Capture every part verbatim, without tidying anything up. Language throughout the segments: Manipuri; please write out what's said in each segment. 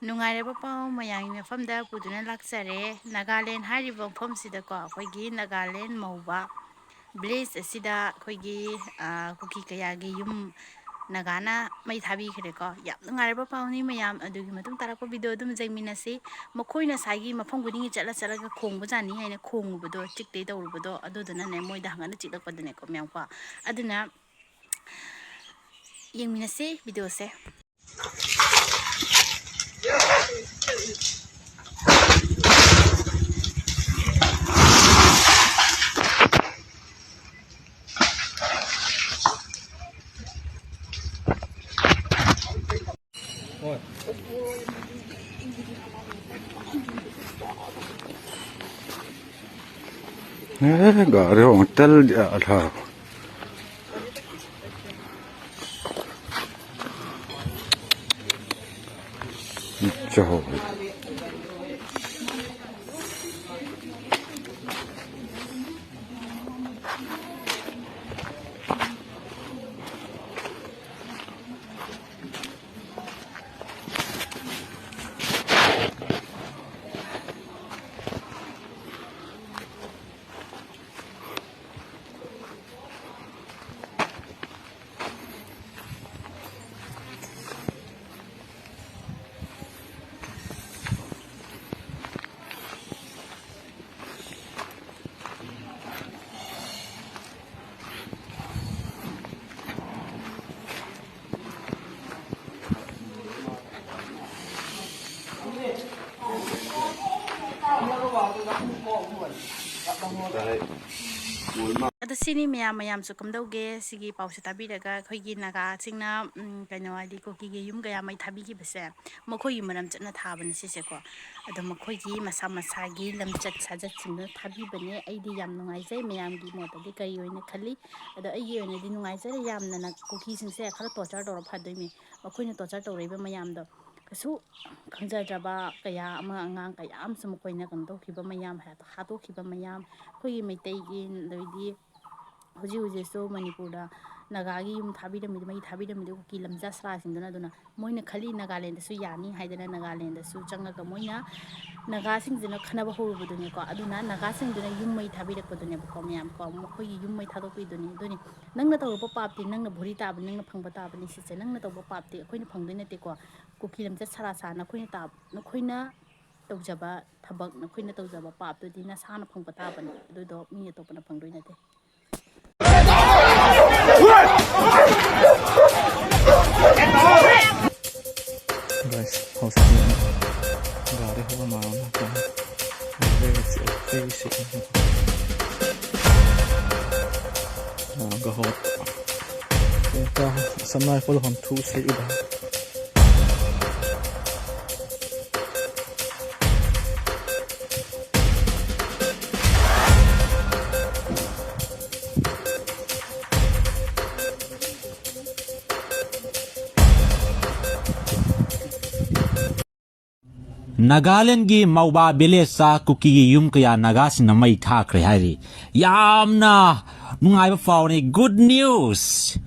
ꯅꯨꯡꯉꯥꯏꯔꯕ ꯄꯥꯎ ꯃꯌꯥꯝꯒꯤ ꯃꯐꯝꯗ ꯄꯨꯗꯨꯅ ꯂꯥꯛꯆꯔꯦ꯫ ꯅꯥꯒꯥꯂꯦꯟ ꯍꯥꯏꯔꯤꯕ ꯃꯐꯝꯁꯤꯗꯀꯣ, ꯑꯩꯈꯣꯏꯒꯤ ꯅꯥꯒꯥꯂꯦꯟ ꯃꯧꯕ village ꯑꯁꯤꯗ ꯑꯩꯈꯣꯏꯒꯤ, ꯑ, ꯀꯨꯀꯤ ꯀꯌꯥꯒꯤ ꯌꯨꯝ ꯅꯥꯒꯥꯅ ꯃꯩ ꯊꯥꯕꯤꯈ꯭ꯔꯦꯀꯣ꯫ ꯌꯥꯝ ꯅꯨꯡꯉꯥꯏꯔꯕ ꯄꯥꯎꯅꯤ ꯃꯌꯥꯝ꯫ ꯑꯗꯨꯒꯤ ꯃꯇꯨꯡ ꯇꯥꯔꯛꯄ video ꯑꯗꯨꯝ ꯌꯦꯡꯃꯤꯟꯅꯁꯤ꯫ ꯃꯈꯣꯏꯅ ꯉꯁꯥꯏꯒꯤ ꯃꯐꯝ ꯈꯨꯗꯤꯡꯒꯤ ꯆꯠꯂ ꯆꯠꯂꯒ ꯈꯣꯡꯕꯖꯥꯠꯅꯤ ꯍꯥꯏꯅ ꯈꯣꯡꯉꯨꯕꯗꯣ, ꯆꯤꯛꯇꯦ ꯇꯧꯔꯨꯕꯗꯣ, ꯑꯗꯨꯗꯨꯅꯅꯦ ꯃꯣꯏꯗ ꯍꯪꯉꯅ ꯆꯤꯛꯂꯛꯄꯗꯅꯦꯀꯣ ꯃꯌꯥꯝꯀꯣ꯫ ꯑꯗꯨꯅ ꯌꯦꯡꯃꯤꯟꯅꯁꯤ videoꯁꯦ꯫ ए, गाड़ी होटल जा रहा। अच्छा हो गया। ꯑꯗꯣ ꯁꯤꯅꯤ ꯃꯌꯥꯝ, ꯃꯌꯥꯝꯁꯨ ꯀꯝꯗꯧꯒꯦ ꯁꯤꯒꯤ ꯄꯥꯎꯁꯦ ꯇꯥꯕꯤꯔꯒ? ꯑꯩꯈꯣꯏꯒꯤ ꯅꯥꯒꯥꯁꯤꯡꯅ, ꯎꯝ, ꯀꯩꯅꯣ, ꯍꯥꯏꯗꯤ ꯀꯨꯀꯤꯒꯤ ꯌꯨꯝ ꯀꯌꯥ ꯃꯩ ꯊꯥꯕꯤꯈꯤꯕꯁꯦ, ꯃꯈꯣꯏꯒꯤ ꯃꯔꯝ ꯆꯠꯅ ꯊꯥꯕꯅꯦ ꯁꯤꯁꯦꯀꯣ꯫ ꯑꯗꯣ ꯃꯈꯣꯏꯒꯤ ꯃꯁꯥ ꯃꯁꯥꯒꯤ ꯂꯝꯆꯠ ꯁꯥꯖꯠꯁꯤꯡꯗꯨꯅ ꯊꯥꯕꯤꯕꯅꯦ꯫ ꯑꯩꯗꯤ ꯌꯥꯝ ꯅꯨꯡꯉꯥꯏꯖꯩ꯫ ꯃꯌꯥꯝꯒꯤ ꯃꯣꯠꯇꯗꯤ ꯀꯔꯤ ꯑꯣꯏꯅ ꯈꯜꯂꯤ? ꯑꯗꯣ ꯑꯩꯒꯤ ꯑꯣꯏꯅꯗꯤ ꯅꯨꯡꯉꯥꯏꯖꯔꯦ ꯌꯥꯝꯅ꯫ ꯀꯨꯀꯤꯁꯤꯡꯁꯦ ꯈꯔ torture ꯇꯧꯔ ꯐꯗꯣꯏꯅꯦ꯫ ꯃꯈꯣꯏꯅ torture ꯇꯧꯔꯛꯏꯕ ꯃꯌꯥꯝꯗꯣ, ꯀꯩꯁꯨ ꯈꯪꯖꯗ꯭ꯔꯕ ꯀꯌꯥ ꯑꯃ, ꯑꯉꯥꯡ ꯀꯌꯥ ꯑꯃꯁꯨ ꯃꯈꯣꯏꯅ ꯀꯩꯅꯣ ꯇꯧꯈꯤꯕ ꯃꯌꯥꯝ, ꯍꯥꯠꯇꯣꯛꯈꯤꯕ ꯃꯌꯥꯝ, ꯑꯩꯈꯣꯏꯒꯤ ꯃꯩꯇꯩꯒꯤ, ꯑꯗꯩꯗꯤ ꯍꯧꯖꯤꯛ ꯍꯧꯖꯤꯛꯁꯨ ꯃꯅꯤꯄꯨꯔꯗ ꯅꯥꯒꯥꯒꯤ ꯌꯨꯝ ꯊꯥꯕꯤꯔꯝꯃꯤꯗꯣ, ꯃꯩ ꯊꯥꯕꯤꯔꯝꯃꯤꯗꯣ ꯀꯨꯀꯤ ꯂꯝꯆꯠ ꯁꯔꯥꯁꯤꯡꯗꯨꯅ꯫ ꯑꯗꯨꯅ ꯃꯣꯏꯅ ꯈꯜꯂꯤ ꯅꯥꯒꯥꯂꯦꯟꯗꯁꯨ ꯌꯥꯅꯤ ꯍꯥꯏꯗꯅ, ꯅꯥꯒꯥꯂꯦꯟꯗꯁꯨ ꯆꯪꯉꯒ ꯃꯣꯏꯅ ꯅꯥꯒꯥꯁꯤꯡꯁꯤꯅ ꯈꯠꯅꯕ ꯍꯧꯔꯨꯕꯗꯨꯅꯦꯀꯣ꯫ ꯑꯗꯨꯅ ꯅꯥꯒꯥꯁꯤꯡꯗꯨꯅ ꯌꯨꯝ ꯃꯩ ꯊꯥꯕꯤꯔꯛꯄꯗꯨꯅꯦꯕꯀꯣ, ꯃꯌꯥꯝ ꯀꯣ, ꯃꯈꯣꯏꯒꯤ ꯌꯨꯝ ꯃꯩ ꯊꯥꯗꯣꯛꯄꯤꯗꯨꯅꯤ꯫ ꯑꯗꯨꯅꯤ, ꯅꯪꯅ ꯇꯧꯔꯨꯕ ꯄꯥꯞꯇꯤ ꯅꯪꯅ ꯚꯣꯔꯤ ꯇꯥꯕꯅꯤ, ꯅꯪꯅ ꯐꯪꯕ ꯇꯥꯕꯅꯤ꯫ ꯁꯤꯁꯦ ꯅꯪꯅ ꯇꯧꯕ ꯄꯥꯞꯇꯤ ꯑꯩꯈꯣꯏꯅ ꯐꯪꯗꯣꯏ ꯅꯠꯇꯦꯀꯣ꯫ ꯀꯨꯀꯤ ꯂꯝꯆꯠ ꯁꯔꯥ ꯁꯥ ꯅꯈꯣꯏꯅ ꯇꯥ-, ꯅꯈꯣꯏꯅ ꯇꯧꯖꯕ ꯊꯕꯛ, ꯅꯈꯣꯏꯅ ꯇꯧꯖꯕ ꯄꯥꯞꯇꯨꯗꯤ ꯅꯁꯥꯅ ꯐꯪꯕ ꯇꯥꯕꯅꯤ, ꯑꯗꯨꯗꯣ ꯃꯤ ꯑꯇꯣꯞꯄꯅ ꯐꯪꯗꯣꯏ ꯅꯠꯇꯦ꯫ Guys, ꯍꯧꯖꯤꯛꯇꯤ ꯒꯥꯔꯤ ꯍꯧꯕ ꯃꯥꯜꯂꯦ꯫ ꯑꯩꯁꯦ, ꯑꯩꯁꯦ, ꯑ, ꯒꯍꯣꯠ꯫ ꯁꯝꯅ ꯑꯩꯈꯣꯏ ꯍꯣꯟ ꯊꯨ ꯁꯦ ꯏꯕ꯫ ꯅꯥꯒꯥꯂꯦꯟꯒꯤ ꯃꯧꯕꯥ ꯚꯤꯂꯦꯖꯇ ꯀꯨꯀꯤꯒꯤ ꯌꯨꯝ ꯀꯌꯥ ꯅꯥꯒꯥꯁꯤꯡꯅ ꯃꯩ ꯊꯥꯈ꯭ꯔꯦ ꯍꯥꯏꯔꯤ꯫ ꯌꯥꯝꯅ ꯅꯨꯡꯉꯥꯏꯕ ꯄꯥꯎꯅꯤ, good news꯫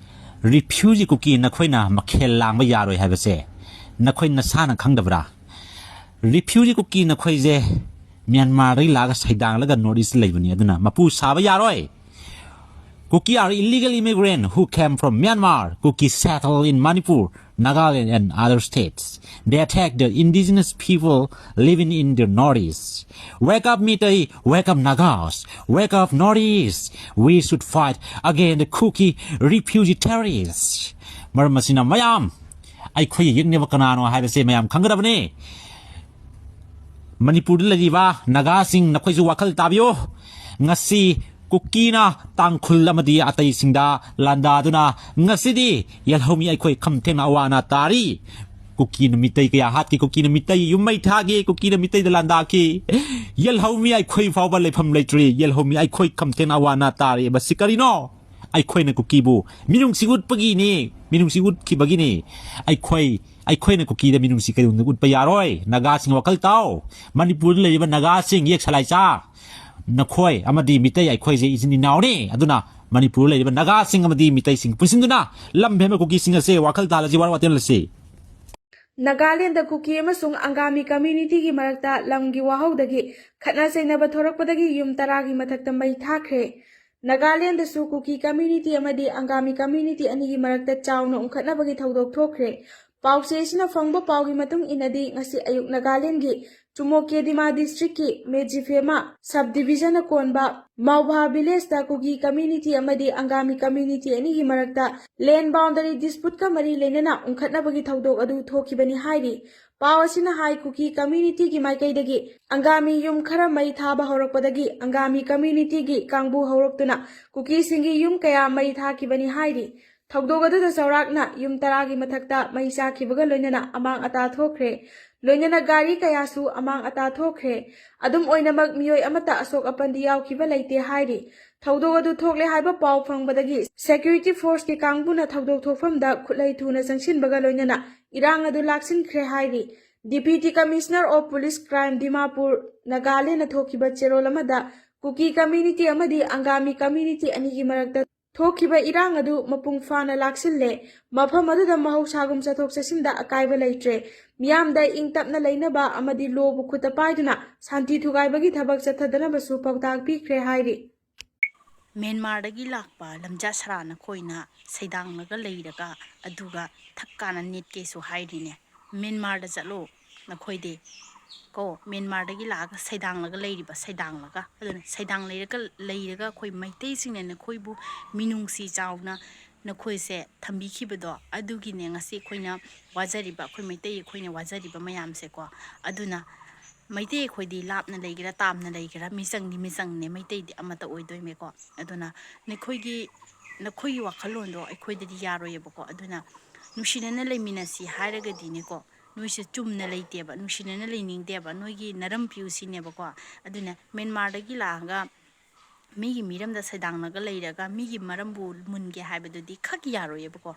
ꯔꯤꯐ꯭ꯌꯨꯖꯤ ꯀꯨꯀꯤ ꯅꯈꯣꯏꯅ ꯃꯈꯦꯜ ꯂꯥꯡꯕ ꯌꯥꯔꯣꯏ ꯍꯥꯏꯕꯁꯦ ꯅꯈꯣꯏ ꯅꯁꯥꯅ ꯈꯪꯗꯕ꯭ꯔꯥ? ꯔꯤꯐ꯭ꯌꯨꯖꯤ ꯀꯨꯀꯤ ꯅꯈꯣꯏꯁꯦ ꯃ꯭ꯌꯥꯟꯃꯥꯔꯗꯒꯤ ꯂꯥꯛꯑꯒ ꯁꯩꯗꯥꯡꯂꯒ ꯅꯣꯔꯠ ꯏꯁꯇ ꯂꯩꯕꯅꯤ, ꯑꯗꯨꯅ ꯃꯄꯨ ꯁꯥꯕ ꯌꯥꯔꯣꯏ꯫ Kuki are illegal immigrant who came from Myanmar. Kuki settle in Manipur, Nagaland and other states. They attack the indigenous people living in the Northeast. Wake up, Meitei! Wake up, Nagas! Wake up, Northeast! We should fight against the Kuki refugee terrorists. ꯃꯔꯝ ꯑꯁꯤꯅ ꯃꯌꯥꯝ, ꯑꯩꯈꯣꯏꯒꯤ ꯌꯦꯛꯅꯕ ꯀꯅꯥꯅꯣ ꯍꯥꯏꯕꯁꯦ ꯃꯌꯥꯝ ꯈꯪꯒꯗꯕꯅꯤ꯫ ꯃꯅꯤꯄꯨꯔꯗ ꯂꯩꯔꯤꯕ ꯅꯥꯒꯥꯁꯤꯡ, ꯅꯈꯣꯏꯁꯨ ꯋꯥꯈꯜ ꯇꯥꯕꯤꯌꯨ꯫ ꯉꯁꯤ ꯀꯨꯀꯤꯅ ꯇꯥꯡꯈꯨꯜ ꯑꯃꯗꯤ ꯑꯇꯩꯁꯤꯡꯗ ꯂꯥꯟꯗꯥꯗꯨꯅ ꯉꯁꯤꯗꯤ ꯌꯦꯜꯍꯧꯃꯤ ꯑꯩꯈꯣꯏ ꯈꯝ ꯊꯦꯡꯅ ꯑꯋꯥ ꯑꯅꯥ ꯇꯥꯔꯤ꯫ ꯀꯨꯀꯤꯅ ꯃꯤꯇꯩ ꯀꯌꯥ ꯍꯥꯠꯈꯤ, ꯀꯨꯀꯤꯅ ꯃꯤꯇꯩ ꯌꯨꯝ ꯃꯩ ꯊꯥꯈꯤ, ꯀꯨꯀꯤꯅ ꯃꯤꯇꯩꯗ ꯂꯥꯟꯗꯥꯈꯤ꯫ ꯌꯦꯜꯍꯧꯃꯤ ꯑꯩꯈꯣꯏ ꯐꯥꯎꯕ ꯂꯩꯐꯝ ꯂꯩꯇ꯭ꯔꯤ, ꯌꯦꯜꯍꯧꯃꯤ ꯑꯩꯈꯣꯏ ꯈꯝ ꯊꯦꯡꯅ ꯑꯋꯥ ꯑꯅꯥ ꯇꯥꯔꯤ꯫ ꯃꯁꯤ ꯀꯔꯤꯅꯣ? ꯑꯩꯈꯣꯏꯅ ꯀꯨꯀꯤꯕꯨ ꯃꯤꯅꯨꯡꯁꯤ ꯎꯠꯄꯒꯤꯅꯤ, ꯃꯤꯅꯨꯡꯁꯤ ꯎꯠꯈꯤꯕꯒꯤꯅꯤ꯫ ꯑꯩꯈꯣꯏ, ꯑꯩꯈꯣꯏꯅ ꯀꯨꯀꯤꯗ ꯃꯤꯅꯨꯡꯁꯤ ꯀꯩꯗꯧꯅꯨꯡꯗ ꯎꯠꯄ ꯌꯥꯔꯣꯏ꯫ ꯅꯥꯒꯥꯁꯤꯡ ꯋꯥꯈꯜ ꯇꯥꯎ꯫ ꯃꯅꯤꯄꯨꯔꯗ ꯂꯩꯔꯤꯕ ꯅꯥꯒꯥꯁꯤꯡ, ꯌꯦꯛ ꯁꯂꯥꯏꯆꯥ, ꯅꯈꯣꯏ ꯑꯃꯗꯤ ꯃꯤꯇꯩ ꯑꯩꯈꯣꯏꯁꯦ ꯏꯆꯤꯟ ꯏꯅꯥꯎꯅꯤ꯫ ꯑꯗꯨꯅ ꯃꯅꯤꯄꯨꯔ ꯂꯩꯔꯤꯕ ꯅꯥꯒꯥꯁꯤꯡ ꯑꯃꯗꯤ ꯃꯤꯇꯩꯁꯤꯡ ꯄꯨꯟꯁꯤꯟꯗꯨꯅ ꯂꯝ ꯍꯦꯟꯕ ꯀꯨꯀꯤꯁꯤꯡ ꯑꯁꯦ ꯋꯥꯈꯜ ꯇꯥꯍꯜꯂꯁꯤ, ꯋꯥꯔ ꯋꯥꯇꯦꯝ ꯂꯁꯤ꯫ ꯅꯥꯒꯥꯂꯦꯟꯗ ꯀꯨꯀꯤ ꯑꯃꯁꯨꯡ ꯑꯪꯒꯥꯃꯤ ꯀꯝꯃ꯭ꯌꯨꯅꯤꯇꯤꯒꯤ ꯃꯔꯛꯇ ꯂꯝꯒꯤ ꯋꯥꯍꯧꯗꯒꯤ ꯈꯠꯅ ꯆꯩꯅꯕ ꯊꯣꯔꯛꯄꯗꯒꯤ ꯌꯨꯝ ꯇꯔꯥꯒꯤ ꯃꯊꯛꯇ ꯃꯩ ꯊꯥꯈ꯭ꯔꯦ꯫ ꯅꯥꯒꯥꯂꯦꯟꯗꯁꯨ ꯀꯨꯀꯤ ꯀꯝꯃ꯭ꯌꯨꯅꯤꯇꯤ ꯑꯃꯗꯤ ꯑꯪꯒꯥꯃꯤ ꯀꯝꯃ꯭ꯌꯨꯅꯤꯇꯤ ꯑꯅꯤꯒꯤ ꯃꯔꯛꯇ ꯆꯥꯎꯅ ꯎꯪꯈꯠꯅꯕꯒꯤ ꯊꯧꯗꯣꯛ ꯊꯣꯛꯈ꯭ꯔꯦ꯫ ꯄꯥꯎꯆꯦ ꯑꯁꯤꯅ ꯐꯪꯕ ꯄꯥꯎꯒꯤ ꯃꯇꯨꯡ ꯏꯟꯅꯗꯤ, ꯉꯁꯤ ꯑꯌꯨꯛ ꯅꯥꯒꯥꯂꯦꯟꯒꯤ ꯆꯨꯃꯣꯀꯦꯗꯤꯃꯥ ꯗꯤꯁꯇ꯭ꯔꯤꯛꯀꯤ ꯃꯦꯖꯤꯐꯦꯃꯥ ꯁꯕ ꯗꯤꯕꯤꯖꯟꯅ ꯀꯣꯟꯕ ꯃꯥꯎꯚꯥ ꯚꯤꯂꯦꯖꯇ ꯀꯨꯀꯤ ꯀꯝꯃ꯭ꯌꯨꯅꯤꯇꯤ ꯑꯃꯗꯤ ꯑꯪꯒꯥꯃꯤ ꯀꯝꯃ꯭ꯌꯨꯅꯤꯇꯤ ꯑꯅꯤꯒꯤ ꯃꯔꯛꯇ ꯂꯦꯟ ꯕꯥꯎꯟꯗꯔꯤ ꯗꯤꯁꯄ꯭ꯌꯨꯠꯀ ꯃꯔꯤ ꯂꯩꯅꯅ ꯎꯪꯈꯠꯅꯕꯒꯤ ꯊꯧꯗꯣꯛ ꯑꯗꯨ ꯊꯣꯛꯈꯤꯕꯅꯤ ꯍꯥꯏꯔꯤ꯫ ꯄꯥꯎ ꯑꯁꯤꯅ ꯍꯥꯏ, ꯀꯨꯀꯤ ꯀꯝꯃ꯭ꯌꯨꯅꯤꯇꯤꯒꯤ ꯃꯥꯏꯀꯩꯗꯒꯤ ꯑꯪꯒꯥꯃꯤ ꯌꯨꯝ ꯈꯔ ꯃꯩ ꯊꯥꯕ ꯍꯧꯔꯛꯄꯗꯒꯤ ꯑꯪꯒꯥꯃꯤ ꯀꯝꯃ꯭ꯌꯨꯅꯤꯇꯤꯒꯤ ꯀꯥꯡꯕꯨ ꯍꯧꯔꯛꯇꯨꯅ ꯀꯨꯀꯤꯁꯤꯡꯒꯤ ꯌꯨꯝ ꯀꯌꯥ ꯃꯩ ꯊꯥꯈꯤꯕꯅꯤ ꯍꯥꯏꯔꯤ꯫ ꯊꯧꯗꯣꯛ ꯑꯗꯨꯗ ꯆꯥꯎꯔꯥꯛꯅ ꯌꯨꯝ ꯇꯔꯥꯒꯤ ꯃꯊꯛꯇ ꯃꯩ ꯆꯥꯈꯤꯕꯒ ꯂꯣꯏꯅꯅ ꯑꯃꯥꯡ ꯑꯇꯥ ꯊꯣꯛꯈ꯭ꯔꯦ꯫ ꯂꯣꯏꯅꯅ ꯒꯥꯔꯤ ꯀꯌꯥꯁꯨ ꯑꯃꯥꯡ ꯑꯇꯥ ꯊꯣꯛꯈ꯭ꯔꯦ꯫ ꯑꯗꯨꯝ ꯑꯣꯏꯅꯃꯛ, ꯃꯤꯑꯣꯏ ꯑꯃꯠꯇ ꯑꯁꯣꯛ ꯑꯄꯟꯗꯤ ꯌꯥꯎꯈꯤꯕ ꯂꯩꯇꯦ ꯍꯥꯏꯔꯤ꯫ ꯊꯧꯗꯣꯛ ꯑꯗꯨ ꯊꯣꯛꯂꯦ ꯍꯥꯏꯕ ꯄꯥꯎ ꯐꯪꯕꯗꯒꯤ ꯁꯦꯀ꯭ꯌꯨꯔꯤꯇꯤ ꯐꯣꯔꯁꯀꯤ ꯀꯥꯡꯕꯨꯅ ꯊꯧꯗꯣꯛ ꯊꯣꯛꯐꯝꯗ ꯈꯨꯠꯂꯩ ꯊꯨꯅ ꯆꯪꯁꯤꯟꯕꯒ ꯂꯣꯏꯅꯅ ꯏꯔꯥꯡ ꯑꯗꯨ ꯂꯥꯛꯁꯤꯟꯈ꯭ꯔꯦ ꯍꯥꯏꯔꯤ꯫ Deputy Commissioner of Police Crime Dimapur, Nagaland ꯊꯣꯛꯈꯤꯕ ꯆꯦꯔꯣꯜ ꯑꯃꯗ ꯀꯨꯀꯤ ꯀꯝꯃ꯭ꯌꯨꯅꯤꯇꯤ ꯑꯃꯗꯤ ꯑꯪꯒꯥꯃꯤ ꯀꯝꯃ꯭ꯌꯨꯅꯤꯇꯤ ꯑꯅꯤꯒꯤ ꯃꯔꯛꯇ ꯊꯣꯛꯈꯤꯕ ꯏꯔꯥꯡ ꯑꯗꯨ ꯃꯄꯨꯡ ꯐꯥꯅ ꯂꯥꯛꯁꯤꯜꯂꯦ꯫ ꯃꯐꯝ ꯑꯗꯨꯗ ꯃꯍꯧꯁꯥꯒꯨꯝ ꯆꯠꯊꯣꯛ ꯆꯠꯁꯤꯟꯗ ꯑꯀꯥꯏꯕ ꯂꯩꯇ꯭ꯔꯦ꯫ ꯃꯤꯌꯥꯝꯗ ꯏꯪ ꯇꯞꯅ ꯂꯩꯅꯕ ꯑꯃꯗꯤ ꯂꯣꯕꯨ ꯈꯨꯠꯇ ꯄꯥꯏꯗꯨꯅ ꯁꯥꯟꯇꯤ ꯊꯨꯒꯥꯏꯕꯒꯤ ꯊꯕꯛ ꯆꯠꯊꯗꯅꯕꯁꯨ ꯄꯥꯎꯇꯥꯛ ꯄꯤꯈ꯭ꯔꯦ ꯍꯥꯏꯔꯤ꯫ ꯃ꯭ꯌꯥꯟꯃꯥꯔꯗꯒꯤ ꯂꯥꯛꯄ ꯂꯝꯖꯥ ꯁꯔꯥ ꯅꯈꯣꯏꯅ ꯁꯩꯗꯥꯡꯂꯒ ꯂꯩꯔꯒ ꯑꯗꯨꯒ ꯊꯛ ꯀꯥꯅ ꯅꯦꯠꯀꯦꯁꯨ ꯍꯥꯏꯔꯤꯅꯦ꯫ ꯃ꯭ꯌꯥꯟꯃꯥꯔꯗ ꯆꯠꯂꯣ ꯅꯈꯣꯏꯗꯤ꯫ ꯀꯣ, ꯃ꯭ꯌꯥꯟꯃꯥꯔꯗꯒꯤ ꯂꯥꯛꯑꯒ ꯁꯩꯗꯥꯡꯂꯒ ꯂꯩꯔꯤꯕ, ꯁꯩꯗꯥꯡꯂꯒ, ꯑꯗꯨꯅ ꯁꯩꯗꯥꯡ ꯂꯩꯔꯒ, ꯂꯩꯔꯒ ꯑꯩꯈꯣꯏ ꯃꯩꯇꯩꯁꯤꯡꯅ ꯅꯈꯣꯏꯕꯨ ꯃꯤꯅꯨꯡꯁꯤ ꯆꯥꯎꯅ ꯅꯈꯣꯏꯁꯦ ꯊꯝꯕꯤꯈꯤꯕꯗꯣ, ꯑꯗꯨꯒꯤꯅꯦ ꯉꯁꯤ ꯑꯩꯈꯣꯏꯅ ꯋꯥꯖꯔꯤꯕ, ꯑꯩꯈꯣꯏ ꯃꯩꯇꯩ ꯑꯩꯈꯣꯏꯅ ꯋꯥꯖꯔꯤꯕ ꯃꯌꯥꯝꯁꯦꯀꯣ꯫ ꯑꯗꯨꯅ ꯃꯩꯇꯩ ꯑꯩꯈꯣꯏꯗꯤ ꯂꯥꯞꯅ ꯂꯩꯒꯦꯔꯥ ꯇꯥꯝꯅ ꯂꯩꯒꯦꯔꯥ, ꯃꯤꯆꯪꯗꯤ ꯃꯤꯆꯪꯅꯦ, ꯃꯩꯇꯩꯗꯤ ꯑꯃꯠꯇ ꯑꯣꯏꯗꯣꯏꯅꯦꯀꯣ꯫ ꯑꯗꯨꯅ ꯅꯈꯣꯏꯒꯤ, ꯅꯈꯣꯏꯒꯤ ꯋꯥꯈꯜꯂꯣꯟꯗꯣ ꯑꯩꯈꯣꯏꯗꯗꯤ ꯌꯥꯔꯣꯏꯌꯦꯕꯀꯣ꯫ ꯑꯗꯨꯅ ꯅꯨꯡꯁꯤꯅꯅ ꯂꯩꯃꯤꯟꯅꯁꯤ ꯍꯥꯏꯔꯒꯗꯤꯅꯦꯀꯣ, ꯅꯣꯏꯁꯦ ꯆꯨꯝꯅ ꯂꯩꯇꯦꯕ, ꯅꯨꯡꯁꯤꯅꯅ ꯂꯩꯅꯤꯡꯗꯦꯕ, ꯅꯣꯏꯒꯤ ꯅꯔꯝ ꯄꯤꯌꯨ ꯁꯤꯅꯦꯕꯀꯣ꯫ ꯑꯗꯨꯅ ꯃ꯭ꯌꯥꯟꯃꯥꯔꯗꯒꯤ ꯂꯥꯛꯑꯒ ꯃꯤꯒꯤ ꯃꯤꯔꯝꯗ ꯁꯩꯗꯥꯡꯂꯒ ꯂꯩꯔꯒ ꯃꯤꯒꯤ ꯃꯔꯝꯕꯨ ꯃꯨꯟꯒꯦ ꯍꯥꯏꯕꯗꯨꯗꯤ ꯈꯛ ꯌꯥꯔꯣꯏꯌꯦꯕꯀꯣ꯫